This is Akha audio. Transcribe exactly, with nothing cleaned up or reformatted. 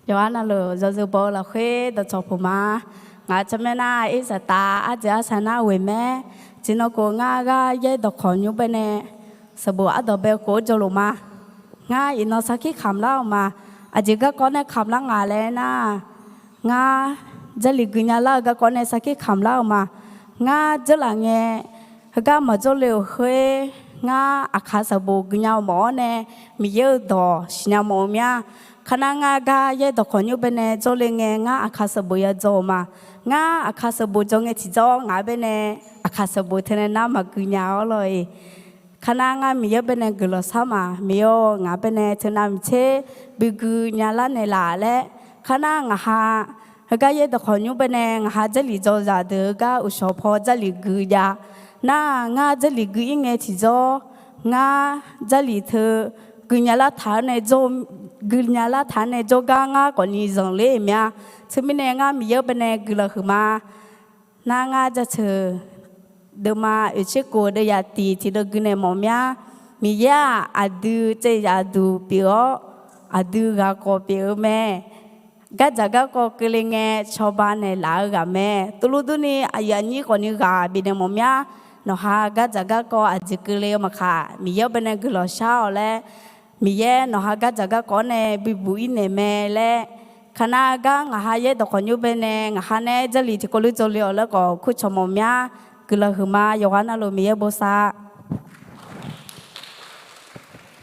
Yawqha navluf yawzeu baw-eu lafkhoer dawqcawq puq ma. Ngaq tsawrmyanr nar, irsaqtav arjeuq arsaq nar ghoeq mae. Tiqnan khof ngar gar yaer dawqkawq nymr baenae sanqbof ardawq bae khof-anr jawrluf ma. Ngar iqnan sarkir kamq lar-euq ma. Aqjeq garkawv nae kamq lar nga laer nar, ngar Jarlif guinya lar-eu garkawv nae sarkir kamq lar-euq ma. Ngar dzeurlaf ngae, heugar maqjawr le-euq khoer, ngar aqkaq sanqbof guinya-eu mawf-awr nae, Miqyaer-euq dawq siqnya mawf-eu mya. Kar nar ngar gar yaer dawqkawq nymr baenae jawrle ngae, ngar aqkaq sanqbof ya dzaw-euq ma. Ngar aqkaq sanqbof dzaw ngae tiqjawr ngaq-anr baenae aqkaq sanqbof teunae nar maqguinya-awr lawr-iq. Kar nar ngar Miqyaer baenae guiqlanq shar ma. Miqyaer-or, ngaq-anr baenae teunav miqtser bigui nya lar naeqlaf laer. Kar nar ngaq ha heugar yaer dawqkawq nymr baenae ngaq ha Jarlif dzaw zaqdeuq heugar uqshawq paw Jarlif gui jav. Nar ngar Jarlif gui-ir ngae tiqjawr, ngar Jarlif teu guinya lar taq-anr nae jawr, guinya lar taq-anr nae jawrgar ngar khawfni zanqler-euq mya. Teumirnae ngar Miqyaer-anr baenae guiqlanq huiqma. Nar ngar jaceuq deuvma oeqtser khof deuvya tiq tiqdeuv gui naeq mawf mya. Miqyaer-aq, aqdui tsaev zaf duq pyeuf-awr, aqdui ghaq khawf pyeuf-eu mae. Gardzaq garkawv keuvle ngae cawba naeqlaf-eu ghaq mae. Tuvluv durni aqyuif aqnyir khawfni ghaq bifnaeq mawf mya. Nawqha gardzaq garkawv aqjeq keuvle-eu maqkaq, Miqyaer-anr baenae guiqlanq shar-awq laer, Miqyaer nawqha gardzaq garkawv-anr nae bibuq-ir naeq mae laer. Kar nar gar ngaq ha yaer dawqkawq nymr baenae ngaq ha nae Jarlif tiqkawv lur dzaw le-awq laer khawf kurcawq mawf mya. Guiqlanq huiqma. Yawqghaq navluf Miqyaer bosav.